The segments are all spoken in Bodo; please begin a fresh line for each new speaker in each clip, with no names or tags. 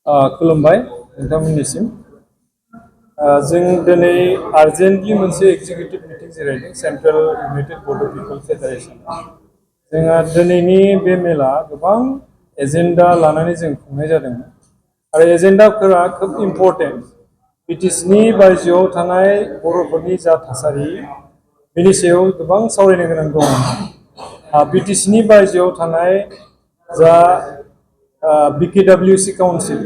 खुलुमबाय नोंथांमोननिसिम जों दिनै आर्जेन्टलि मोनसे एग्जिकिउटिव मिटिं जिरायदों सेंट्रेल इउनाइटेड बड' पिपल फेडारेशन जोंहा दिनैनि बे मेला गोबां एजेन्डा लानानै जों खुंनाय जादोंमोन आरो एजेन्डाफोरा खोब इम्पर्टेन्ट बिटिसिनि बायजोआव थानाय बर'फोरनि जा थासारि बेनि सायाव गोबां सावरायनो गोनां दङ बिटिसिनि बायजोआव थानाय जा BKWC काउन्सिल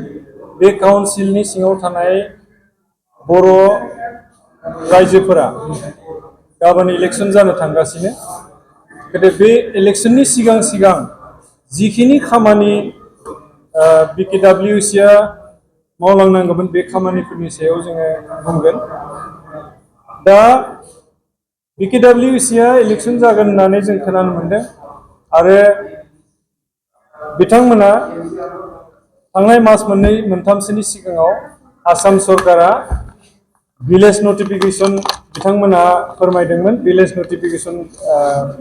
बे काउन्सिलनि सिङाव थानाय बर' रायजोफोरा गाबोन इलेक्शन जानो थांगासिनो बे इलेक्शननि सिगां जिखिनि खामानि BKWC आ मावलांनांगौमोन बे खामानिफोरनि सायाव जोङो बुंगोन दा BKWC आ इलेक्शन जागोन होननानै जों खोनानो मोनदों आरो बिथांमोना थांनाय मास मोननै मोनथामसोनि सिगाङाव आसाम सरकारा भिलेज नटिफिकेशन बिथांमोना फोरमायदोंमोन भिलेज नटिफिकेशन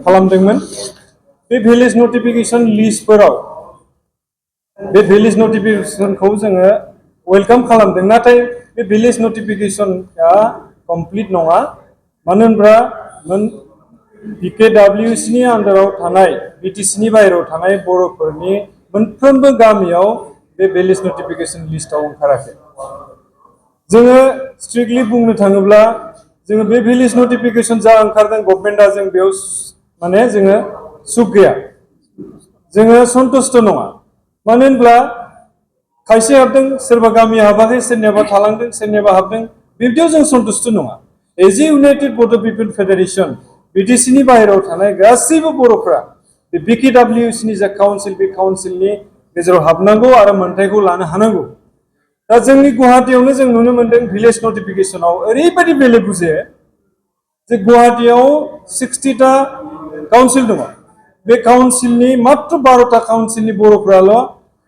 खालामदोंमोन बे भिलेज नटिफिकेशन लिस्टफोराव बे भिलेज नटिफिकेशनखौ जोङो वेलकाम खालामदों नाथाय बे भिलेज नटिफिकेशनआ कमप्लिट नङा मानो होनब्ला BKWC नि आन्डाराव थानाय बिटिसिनि बाहेरायाव थानाय बर'फोरनि मोनफ्रोमबो गामियाव बे भिलेज नटिफिकेशन लिस्टआव ओंखाराखै जोङो स्ट्रिक्टलि बुंनो थाङोब्ला जोङो बे भिलेज नटिफिकेशन जा ओंखारदों गभर्नमेन्टआ जों बेयाव माने जोङो सुख गैया जोङो सन्तुष्ट नङा मानो होनब्ला खायसे हाबदों सोरबा गामि हाबाखै सोरनियाबा थालांदों सोरनियाबा हाबदों बिब्दियाव जों सन्तुष्ट नङा एज ए इउनाइटेड बड' पिपल फेडारेशन बिटिसिनि बाहेरायाव थानाय गासैबो बर'फ्रा बे BKWC नि जा काउन्सिल बे काउन्सिलनि गेजेराव हाबनांगौ आरो मोन्थायखौ लानो हानांगौ दा जोंनि गुवाहाटीयावनो जों नुनो मोनदों भिलेज नटिफिकेशनाव ओरैबायदि बेले बुजे जे गुवाहाटीयाव 60टा काउन्सिल दङ बे काउन्सिलनि मात्र 12टा काउन्सिलनि बर'फ्राल'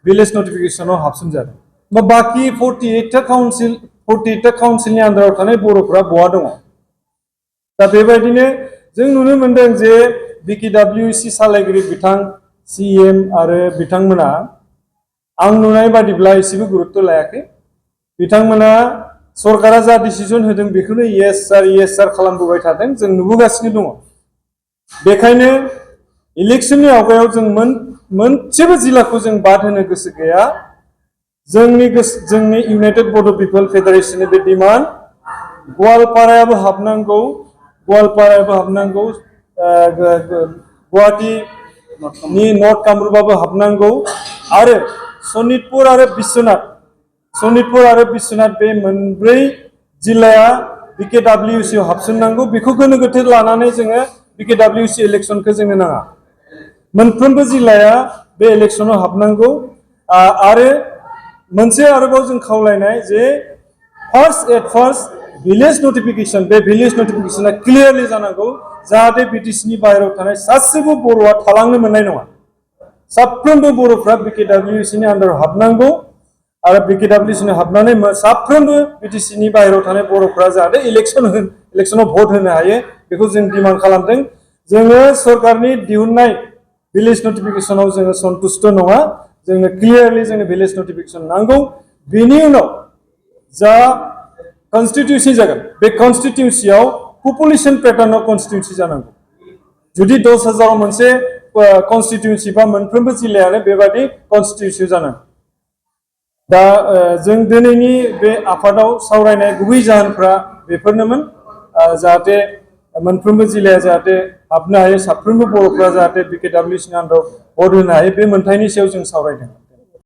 भिलेज नटिफिकेशनाव हाबसनजादों बाखि 48टा काउन्सिलनि आन्डाराव थानाय बर'फ्रा बहा दङ दा बेबायदिनो जों नुनो मोनदों जे BKWC सालायगिरि बिथां CM आरो बिथांमोना आं नुनाय बादिब्ला एसेबो गुरुत्व लायाखै बिथांमोना सरकारा जा डिसिजन होदों बेखौनो येस सार खालामबोबाय थादों जों नुबोगासिनो दङ बेखायनो इलेक्शननि आवगायाव जों मोनसेबो जिल्लाखौ जों बाद होनो गोसो गैया जोंनि इउनाइटेड बड' पिपल फेडारेशननि बे डिमान्ड गवालपारायाबो हाबनांगौ गुवाहाटीनि नर्थ कामरुपआबो हाबनांगौ आरो सनितपुर आरो बिश्वनाथ बे मोनब्रै जिल्लाया BKWC आव हाबसननांगौ बेखौ गोनो गोथो लानानै जोङो BKWC इलेक्शनखौ जोंनो नाङा मोनफ्रोमबो जिल्लाया बे इलेक्शनाव हाबनांगौ आरो मोनसे आरोबाव जों खावलायनाय जे फार्स्ट भिलेज नटिफिकेशन बे भिलेज नटिफिकेशना क्लियारलि जानांगौ जाहाथे बिटिसिनि बाहेरायाव थानाय सासेबो बर'आ थालांनो मोननाय नङा साफ्रोमबो बर'फ्रा BKWC नि आन्डाराव हाबनांगौ आरो BKWC नि हाबनानै साफ्रोमबो बिटिसिनि बाहेरायाव थानाय बर'फ्रा जाहाथे इलेक्शनाव भट होनो हायो बेखौ जों डिमान्ड खालामदों जोङो सरकारनि दिहुननाय भिलेज नटिफिकेशनाव जोङो सन्तुष्ट नङा जोंनो क्लियारलि जोंनो भिलेज नटिफिकेशन नांगौ बेनि उनाव जा कन्स्टिटिउन्सि जागोन बे कन्स्टिटिउन्सियाव पपुलेशन पेटार्नाव कन्स्टिटिउन्सि जानांगौ जुदि 10,000 मोनसे कन्स्टिटिउन्सि बा मोनफ्रोमबो जिल्लायानो बेबादि कन्स्टिटिउन्सि जानांगौ दा जों दिनैनि बे आफादाव सावरायनाय गुबै जाहोनफ्रा बेफोरनोमोन जाहाथे मोनफ्रोमबो जिल्लाया जाहाथे हाबनो हायो साफ्रोमबो बर'फ्रा जाहाथे BKWC नि आन्डाराव भट होनो हायो बे मोन्थायनि सायाव जों सावरायदों